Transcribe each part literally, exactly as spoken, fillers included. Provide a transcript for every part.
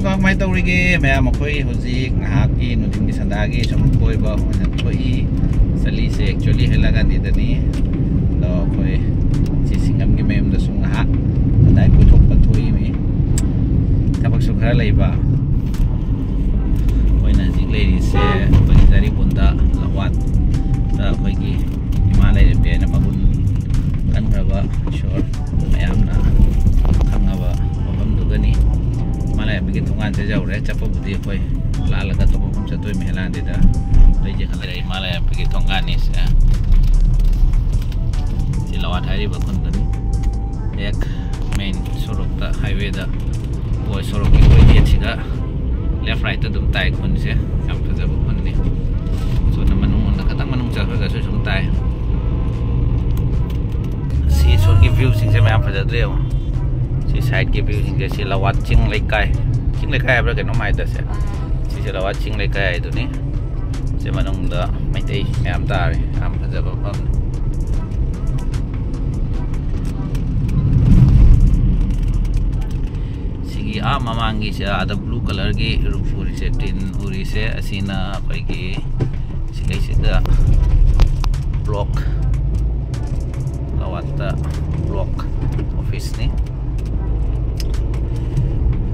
ꯀꯃꯥꯏꯅ ꯇꯧꯔꯤꯒꯦ ꯃꯌꯥꯝ? ꯑꯩꯈꯣꯏ ꯍꯧꯖꯤꯛ ꯉꯥꯏꯍꯥꯛꯀꯤ ꯅꯨꯡꯊꯤꯟꯒꯤ ꯁꯟꯗꯥꯒꯤ ꯁꯨꯝ ꯀꯣꯏꯕ ꯑꯣꯏꯅ ꯊꯣꯛꯏ꯫ ꯆꯠꯂꯤꯁꯦ actually ꯍꯩꯂꯥꯀꯥꯟꯗꯤꯗꯅꯤ꯫ ꯑꯗꯣ ꯑꯩꯈꯣꯏ ꯁꯤ ꯁꯤꯡꯉꯝꯒꯤ ꯃꯌꯨꯝꯗꯁꯨ ꯉꯥꯏꯍꯥꯛ ꯑꯗꯥꯏ ꯀꯣꯏꯊꯣꯛꯄ ꯊꯣꯛꯏꯃꯤ꯫ ꯊꯕꯛꯁꯨ ꯈꯔ ꯂꯩꯕ꯫ ꯑꯩꯈꯣꯏꯅ ꯍꯧꯖꯤꯛ ꯂꯩꯔꯤꯁꯦ ꯑꯩꯈꯣꯏꯒꯤ ꯖꯥꯔꯤꯄꯨꯟꯗ ꯂꯋꯥꯠꯇ ꯑꯩꯈꯣꯏꯒꯤ ꯏꯃꯥ ꯂꯩꯔꯦꯝꯕꯤ ꯍꯥꯏꯅ ꯃꯒꯨꯟ ꯀꯟꯈ꯭ꯔꯕ ꯏꯁꯣꯔ ꯃꯌꯥꯝꯅ ꯈꯪꯉꯕ ꯃꯐꯝꯗꯨꯗꯅꯤ꯫ ꯏꯃꯥ ꯂꯩꯔꯦꯝꯕꯤꯒꯤ ꯊꯣꯡꯒꯥꯟꯁꯦ ꯌꯧꯔꯦ꯫ ꯆꯠꯄꯕꯨꯗꯤ ꯑꯩꯈꯣ ꯂꯥꯜꯂꯒ ꯑꯇꯣꯞꯄ ꯃꯐꯝ ꯆꯠꯇꯣꯏꯃꯤ ꯍꯦꯂꯥꯟꯗꯤꯗ꯫ ꯑꯩꯁꯦ ꯈꯜꯂꯦ ꯏꯃꯥ ꯂꯩꯔꯦꯝꯕꯤꯒꯤ ꯊꯣꯡꯒꯥꯟꯅꯤꯁꯦ꯫ ꯁꯤ ꯂꯋꯥꯠ ꯍꯥꯏꯔꯤꯕ ꯈꯨꯟꯗꯨꯅꯤ꯫ ꯍꯦꯛ main ꯁꯣꯔꯣꯛꯇ, highwayꯗ, ꯑꯣꯏ ꯁꯣꯔꯣꯛꯀꯤ ꯑꯣꯏꯗꯦꯠꯁꯤꯗ left rightꯇ ꯑꯗꯨꯝ ꯇꯥꯏ ꯈꯨꯟꯁꯦ꯫ ꯌꯥꯝ ꯐꯖꯕ ꯈꯨꯟꯅꯤ꯫ ꯁꯣꯝꯗ ꯃꯅꯨꯡ ꯂꯣꯝꯗ ꯈꯤꯇꯪ ꯃꯅꯨꯡ ꯆꯠꯈ꯭ꯔꯒꯁꯨ ꯁꯨꯝ ꯇꯥꯏ꯫ ꯁꯤ ꯁꯣꯝꯒꯤ viewꯁꯤꯡꯁꯦ ꯃꯌꯥꯝ ꯐꯖꯗ꯭ꯔꯦ ꯌꯦꯡꯉꯣ꯫ ꯁꯤ sideꯀꯤ viewꯁꯤꯡꯁꯦ꯫ ꯁꯤ ꯂꯋꯥꯠ ꯆꯤꯡ ꯂꯩꯀꯥꯏ, ꯆꯤꯡ ꯂꯩꯀꯥꯏ ꯍꯥꯏꯕ꯭ꯔꯥ ꯀꯩꯅꯣꯝ ꯍꯥꯏꯗ ꯁꯦ꯫ ꯁꯤꯁꯦ ꯂꯋꯥꯠ ꯆꯤꯡ ꯂꯩꯀꯥꯏ ꯍꯥꯏꯗꯨꯅꯤ꯫ ꯁꯤ ꯃꯅꯨꯡꯗ ꯃꯩꯇꯩ ꯃꯌꯥꯝ ꯇꯥꯔꯤ꯫ ꯌꯥꯝ ꯐꯖꯕ ꯃꯐꯝꯅꯤ꯫ ꯁꯤꯒꯤ ꯑꯥ ꯃꯃꯥꯡꯒꯤꯁꯦ, ꯑꯥꯗ blue colourꯒꯤ roof ꯎꯔꯤꯁꯦ, tin ꯎꯔꯤꯁꯦ, ꯑꯁꯤꯅ ꯑꯩꯈꯣꯏꯒꯤ ꯁꯤꯗꯩꯁꯤꯗ block, ꯂꯋꯥꯠꯇ block officeꯅꯤ꯫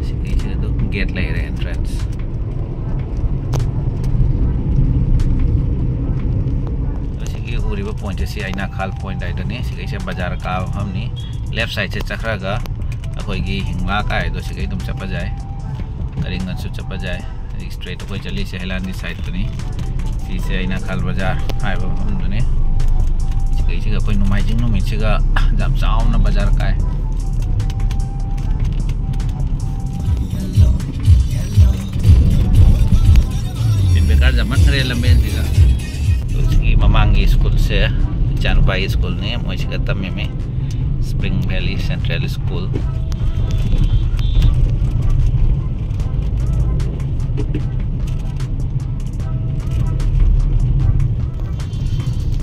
ꯁꯤꯒꯤꯁꯤꯗ ꯑꯗꯨꯝ gate ꯂꯩꯔꯦ, entrance꯫ ꯑꯁꯤꯒꯤ ꯎꯔꯤꯕ pointꯁꯦ ꯁꯤ ꯑꯩꯅꯥꯈꯥꯜ point ꯍꯥꯏꯗꯨꯅꯤ꯫ ꯁꯤꯒꯩꯁꯦ ꯕꯖꯥꯔ ꯀꯥꯕ ꯃꯐꯝꯅꯤ꯫ Left sideꯁꯦ ꯆꯠꯈ꯭ꯔꯒ ꯑꯩꯈꯣꯏꯒꯤ ꯍꯤꯡꯂꯥ ꯀꯥꯏꯗꯣ ꯁꯤꯒꯩ ꯑꯗꯨꯝ ꯆꯠꯄ ꯌꯥꯏ, ꯀꯔꯤꯡꯒꯁꯨ ꯆꯠꯄ ꯌꯥꯏ꯫ ꯑꯗꯒꯤ straight ꯑꯩꯈꯣꯏ ꯆꯠꯂꯤꯁꯦ ꯍꯩꯂꯥꯟꯗꯤ sideꯇꯅꯤ꯫ ꯁꯤꯁꯦ ꯑꯩꯅꯥꯈꯥꯜ ꯕꯖꯥꯔ ꯍꯥꯏꯕ ꯃꯐꯝꯗꯨꯅꯤ꯫ ꯁꯤꯒꯩꯁꯤꯒ ꯑꯩꯈꯣꯏ ꯅꯣꯡꯃꯥꯏꯖꯤꯡ ꯅꯨꯃꯤꯠꯁꯤꯒ ꯌꯥꯝ ꯆꯥꯎꯅ ꯕꯖꯥꯔ ꯀꯥꯏ꯫ ꯕꯦꯀꯥꯔ ꯌꯥꯝꯃꯟꯈ꯭ꯔꯦ ꯂꯝꯕꯦꯟꯁꯤꯒ꯫ ꯍꯧꯖꯤꯛꯀꯤ ꯃꯃꯥꯡꯒꯤ ꯁ꯭ꯀꯨꯜꯁꯦ ꯏꯆꯥꯅꯨꯄꯥꯒꯤ ꯁ꯭ꯀꯨꯜꯅꯤ, ꯃꯣꯏꯁꯤꯒ ꯇꯝꯃꯤꯃꯤ꯫ Spring Valley Central School꯫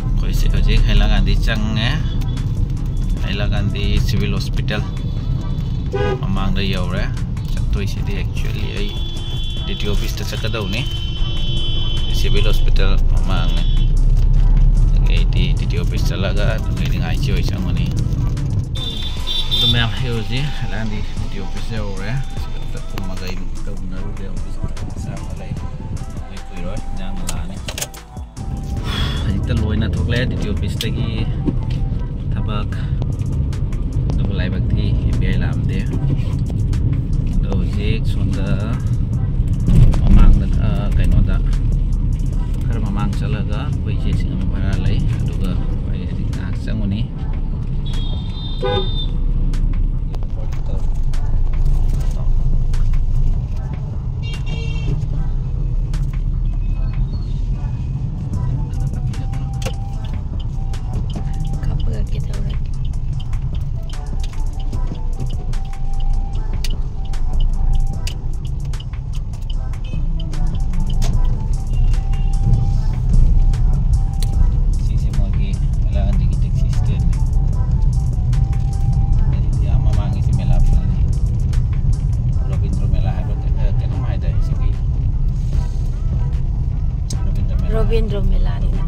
ꯑꯩꯈꯣꯏꯁꯦ ꯍꯧꯖꯤꯛ ꯍꯩꯂꯥꯀꯥꯟꯗꯤ ꯆꯪꯉꯦ꯫ ꯍꯩꯂꯥꯀꯥꯟꯗꯤ Civil Hospital ꯃꯃꯥꯡꯗ ꯌꯧꯔꯦ꯫ ꯇꯣꯏꯁꯤꯗꯤ actually ꯑꯩ D T officeꯇ ꯆꯠꯀꯗꯧꯅꯤ꯫ Civil hospital ꯃꯃꯥꯡꯅꯦ꯫ ꯑꯗꯒꯤ ꯑꯩꯗꯤ D T office ꯆꯠꯂꯒ ꯑꯗꯨꯗꯩꯗꯤ ꯉꯥꯏꯆꯤ ꯍꯣꯏ ꯆꯪꯉꯨꯅꯤ꯫ ꯑꯗꯨ ꯃꯌꯥꯝ, ꯑꯩ ꯍꯧꯖꯤꯛ ꯍꯂꯥꯟꯗꯤ D T office ꯌꯧꯔꯦ꯫ ꯁꯤꯗ ꯀꯨꯝꯃꯒ ꯑꯩ ꯇꯧꯅꯔꯨꯒꯦ꯫ Office ꯃꯆꯥ ꯑꯃ ꯂꯩ꯫ ꯑꯩ ꯀꯨꯏꯔꯣꯏ, ꯏꯟꯖꯥꯡ ꯂꯥꯛꯑꯅꯤ꯫ ꯍꯧꯖꯤꯛꯇ ꯂꯣꯏꯅ ꯊꯣꯛꯂꯛꯑꯦ D T officeꯇꯒꯤ ꯊꯕꯛ꯫ ꯑꯗꯨꯕꯨ ꯂꯥꯏꯕꯛ ꯊꯤ, U P I ꯂꯥꯛꯑꯝꯗꯦ꯫ ꯑꯗꯣ ꯍꯧꯖꯤꯛ ꯁꯣꯝꯗ ꯃꯃꯥꯡꯗ, ꯑ, ꯀꯩꯅꯣꯗ ꯈꯔ ꯃꯃꯥꯡ ꯆꯠꯂꯒ ꯑꯩꯈꯣꯏ ꯏꯆꯦꯁꯤꯡ ꯑꯃ ꯚꯔꯥ ꯂꯩ, ꯑꯗꯨꯒ ꯑꯩ ꯍꯧꯖꯤꯛ ꯉꯥꯏꯍꯥꯛ ꯆꯪꯉꯨꯅꯤ꯫ ꯀꯥꯞꯄꯒ ꯀꯩꯗꯧꯔꯒꯦ? ꯁꯤꯁꯦ ꯃꯣꯏꯒꯤ ꯂꯥꯟꯗꯤꯒꯤ taxi standꯅꯤ꯫ ꯑꯗꯩꯗꯤ ꯌꯥꯝ ꯃꯃꯥꯡꯒꯤꯁꯤ ꯃꯦꯂꯥ ꯐꯤꯜꯅꯤ꯫ ꯔꯣꯕꯤꯟꯗ꯭ꯔꯣ ꯃꯦꯂꯥ ꯍꯥꯏꯕ꯭ꯔꯥ ꯀꯩꯅꯣꯝ ꯍꯥꯏꯗꯥꯏ ꯁꯤꯒꯤ? ꯔꯣꯕꯤꯟꯗ꯭ꯔꯣ ꯃꯦꯂꯥ꯫ ꯔꯣꯕꯤꯟꯗ꯭ꯔꯣ ꯃꯦꯂꯥꯅꯤꯅ꯫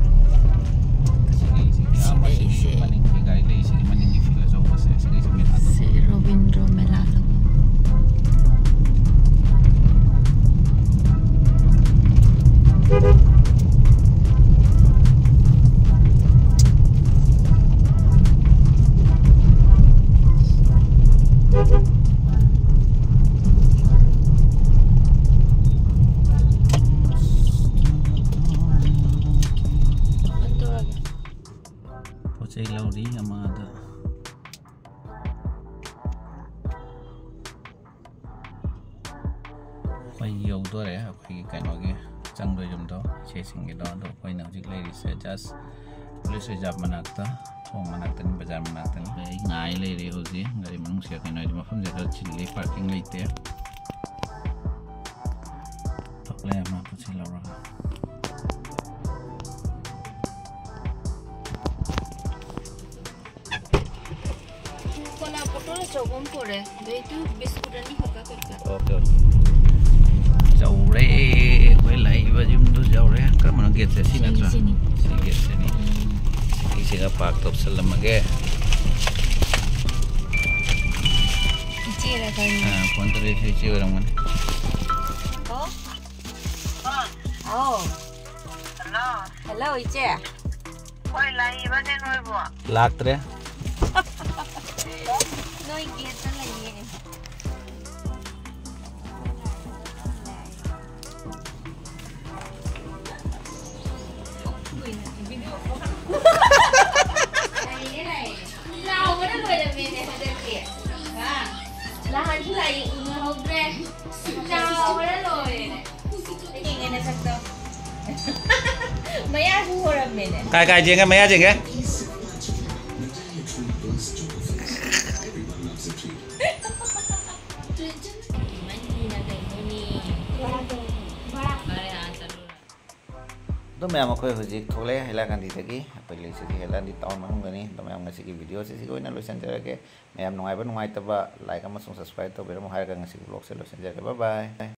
ꯁꯤꯒꯤ, ꯁꯤꯒꯤ, ꯑꯥ, ꯃꯁꯤꯒꯤ ꯁꯤꯗꯩꯁꯦ꯫ ꯃꯅꯤꯡꯒꯤ ꯒꯥꯔꯤ ꯂꯩ, ꯁꯤꯒꯤ ꯃꯅꯤꯡꯒꯤ ꯐꯤꯜ ꯑꯆꯧꯕꯁꯦ, ꯁꯤꯒꯤꯁꯦ ꯃꯦꯂꯥ ꯇꯧꯕ꯫ ꯁꯤ ꯔꯣꯕꯤꯟꯗ꯭ꯔꯣ ꯃꯦꯂꯥ ꯇꯧꯕ꯫ ꯄꯣꯠ ꯆꯩ ꯂꯧꯔꯤ ꯑꯃꯗ꯫ ꯑꯩꯈꯣꯏ ꯌꯧꯗꯣꯔꯦ, ꯑꯩꯈꯣꯏꯒꯤ ꯀꯩꯅꯣꯒꯤ ꯆꯪꯗꯣꯏ ꯌꯨꯝꯗꯣ, ꯏꯆꯦꯁꯤꯡꯒꯤꯗꯣ꯫ ꯑꯗꯣ ꯑꯩꯈꯣꯏꯅ ꯍꯧꯖꯤꯛ ꯂꯩꯔꯤꯁꯦ just police reserve ꯃꯅꯥꯛꯇ, ꯊꯣꯡ ꯃꯅꯥꯛꯇꯅꯤ, ꯕꯖꯥꯔ ꯃꯅꯥꯛꯇꯅꯤ꯫ ꯑꯩ ꯉꯥꯏ ꯂꯩꯔꯦ ꯍꯧꯖꯤꯛ꯫ ꯒꯥꯔꯤ ꯃꯅꯨꯡꯁꯤꯗ ꯀꯩꯅꯣ ꯍꯥꯏꯗꯤ ꯃꯐꯝꯁꯦ ꯈꯔ ꯆꯤꯜꯂꯤ, parking ꯂꯩꯇꯦ꯫ ꯊꯣꯛꯂꯛꯑꯦ ꯃꯥ ꯄꯣꯠ ꯆꯩ ꯂꯧꯔꯒ꯫ ꯅꯪꯅ ꯑꯆꯧꯕ ꯑꯃ ꯄꯨꯔꯛꯑꯦ꯫ ꯑꯗꯩꯗꯨ ꯕꯤꯁꯀꯨꯠ ꯑꯅꯤꯈꯛꯀ ꯀꯩꯀꯥ꯫ Okay, okay. ꯌꯧꯔꯦ꯫ ꯑꯩꯈꯣꯏ ꯂꯩꯔꯤꯕ ꯌꯨꯝꯗꯨ ꯌꯧꯔꯦ꯫ ꯀꯔꯝꯕꯅꯣ ꯒꯦꯠꯁꯦ? ꯁꯤ ꯅꯠꯇ꯭ꯔꯥ? ꯁꯤꯅꯤ꯫ ꯁꯤ ꯒꯦꯠꯁꯤꯅꯤ꯫ ꯁꯤꯒ ꯄꯥꯛ ꯇꯧꯁꯜꯂꯝꯃꯒꯦ꯫ ꯏꯆꯦꯔ ꯀꯩꯅꯣ? ꯑꯥ, ꯐꯣꯟ ꯇꯧꯔꯛꯏꯁꯦ ꯏꯆꯦ ꯑꯣꯏꯔꯝꯒꯅꯤ꯫ ꯍꯜꯂꯣ? ꯑꯥ꯫ ꯑꯧ꯫ ꯍꯜꯂꯣ꯫ ꯍꯜꯂꯣ, ꯏꯆꯦ꯫ ꯍꯣꯏ, ꯂꯥꯛꯏꯕꯅꯦ ꯅꯣꯏꯕꯨ꯫ ꯂꯥꯛꯇ꯭ꯔꯦ꯫ ꯅꯣꯏ ꯒꯦꯠꯇ ꯂꯩꯌꯦ꯫ ꯂꯥꯎꯕꯅ ꯂꯣꯏꯔꯝꯃꯦꯅꯦ ꯍꯟꯗꯛꯇꯤ꯫ ꯍꯥ? ꯅꯍꯥꯟꯁꯨ ꯂꯥꯛꯏ, ꯎꯅꯍꯧꯗ꯭ꯔꯦ꯫ ꯆꯥꯎꯕꯅ ꯂꯣꯏꯔꯦꯅꯦ꯫ ꯌꯦꯡꯉꯦ ꯅꯁꯛꯇꯣ꯫ ꯃꯌꯥꯁꯨ ꯍꯣꯔꯝꯃꯦꯅꯦ꯫ ꯀꯥꯏ, ꯀꯥꯏ ꯌꯦꯡꯉꯦ? ꯃꯌꯥ ꯌꯦꯡꯉꯦ? ꯑꯗꯨ ꯃꯌꯥꯝ, ꯑꯩꯈꯣꯏ ꯍꯧꯖꯤꯛ ꯊꯣꯛꯂꯛꯑꯦ ꯍꯩꯂꯥꯀꯥꯟꯗꯤꯗꯒꯤ꯫ ꯑꯩꯈꯣꯏ ꯂꯩꯁꯤꯗꯤ ꯍꯩꯂꯥꯀꯥꯟꯗꯤ ꯇꯥꯎꯟ ꯃꯅꯨꯡꯗꯅꯤ꯫ ꯑꯗꯨ ꯃꯌꯥꯝ, ꯉꯁꯤꯒꯤ ꯚꯤꯗꯤꯑꯣꯁꯦ ꯁꯤꯒꯤ ꯑꯣꯏꯅ ꯂꯣꯏꯁꯤꯟꯖꯔꯒꯦ꯫ ꯃꯌꯥꯝ ꯅꯨꯡꯉꯥꯏꯕ ꯅꯨꯡꯉꯥꯏꯇꯕ like ꯑꯃꯁꯨꯡ subscribe ꯇꯧꯕꯤꯔꯝꯃꯨ ꯍꯥꯏꯔꯒ ꯉꯁꯤꯒꯤ vlogꯁꯦ ꯂꯣꯏꯁꯤꯟꯖꯔꯒꯦ꯫ Bye bye꯫